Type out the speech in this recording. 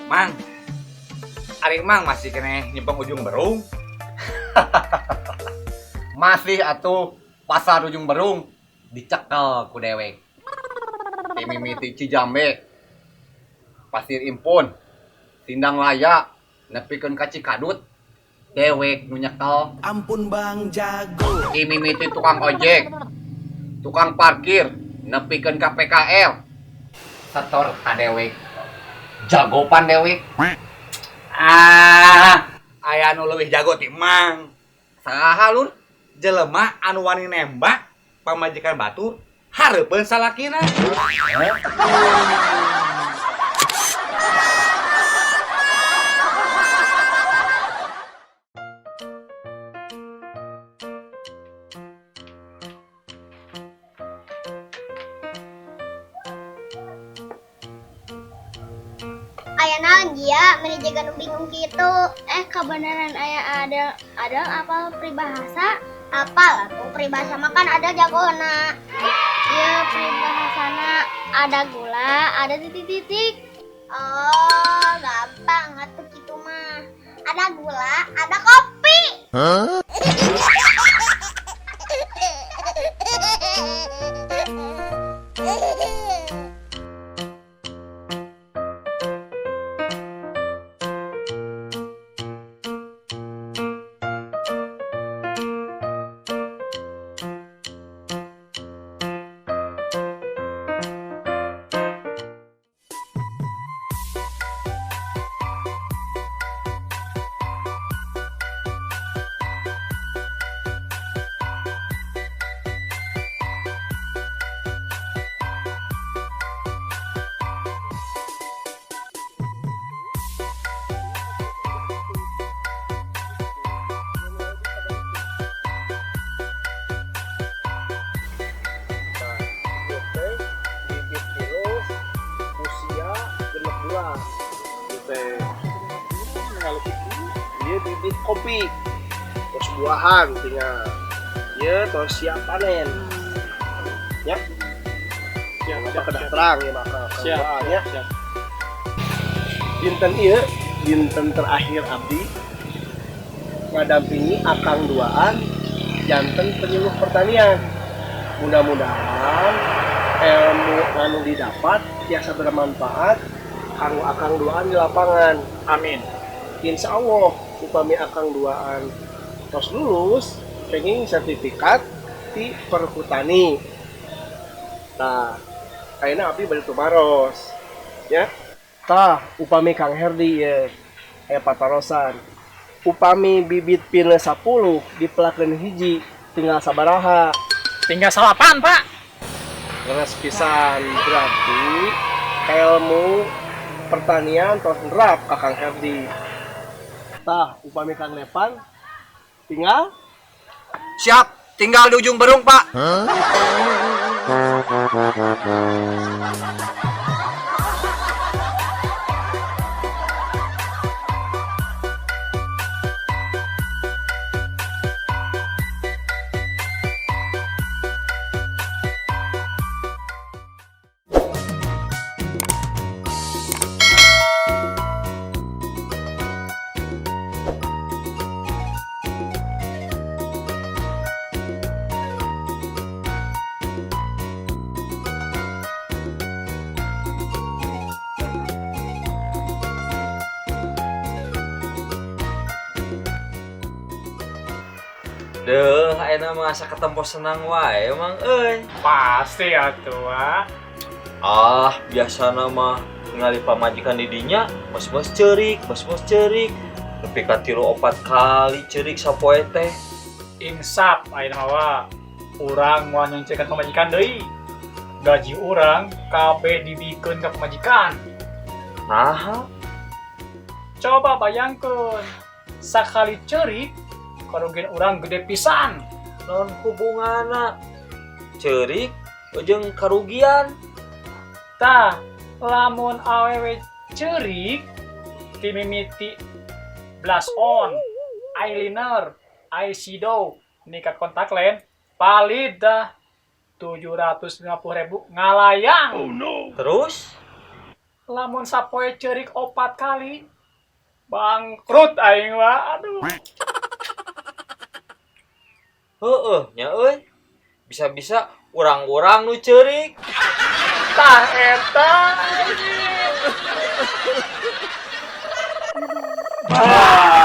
Mang, ari Mang masih keneh nyepeng Ujung Berung? Masih atuh, pasar Ujung Berung dicekel ku dewek. Ti mimiti Cijambe, Pasir Impun, Sindang Laya, nepikeun ka Cikadut, dewek nu nyekel. Ampun, Bang Jago. Ti mimiti tukang ojek, tukang parkir, nepikeun ka PKL. Setor ka dewek. Jagopan dewek. Ah, aya nu leuwih jago ti Mang. Saha, Lur? Jelema anu wani nembak pamajikan batur hareupeun salakina. Aya naon, Jia, meni jiga nu bingung kitu? Eh, kebenaran aya ada ada apa peribahasa? Apal atuh peribahasa mah, kan ada jagona. Iya, peribahasana ada gula, ada titik-titik. Oh, gampang atuh kitu mah. Ada gula, ada kopi. Nah, ieu teh bibit pinus usia 6 bulan. Ieu teh kalau itu ieu bibit kopi terus buahan, tinggal ieu terus siap panen ya. Siap, apa siap, kedah siap. Terang ya maka Siap, ya. siap. Dinten ieu dinten terakhir abdi ngadampingi akang duaan janten penyuluh pertanian. Mudah-mudahan ilmu anu didapat tiasa bermanfaat kanggo akang duaan di lapangan. Amin. Insya Allah upami akang duaan tos lulus, kenging sertifikat di Perhutani. Nah, ayeuna abdi bade tumaros ya. Tah, upami Kang Herdi ya, aya patarosan. Upami bibit pinus 10 dipelakeun hiji, tinggal sabaraha? Tinggal salapan, Pak. Leres pisan, berarti ilmu pertanian tos nerap ka Kang Herdi. Tah, upami Kang Nepan tinggal Siap, tinggal di Ujung Berung, Pak. Deh, ayeuna mah asa ketempo senang wae, Mang euy. Pasti atuh, Pak. Ah, biasana mah ningali pamajikan di dinya, bos-bos ceurik, bos-bos ceurik. Nepi ka tilu opat kali ceurik sapoe teh. Insaf ayeuna mah, Wa. Urang moal nyengcekan pamajikan deui. Gaji urang kabeh dibikeun ka pamajikan. Naha? Coba bayangkeun, sakali ceurik kerugian urang gede pisan. Naon hubunganna? Ceurik jeung karugian. Tah, lamun awewe ceurik ti mimiti blush on, eyeliner, eyeshadow, nikah kontak lens, palid dah 750 ribu ngalayang. Terus? Lamun sapoe ceurik opat kali, bangkrut aing, Wa. Aduh. Heeh, nya euy. Bisa-bisa urang-urang nu ceurik. Tah eta. Ah.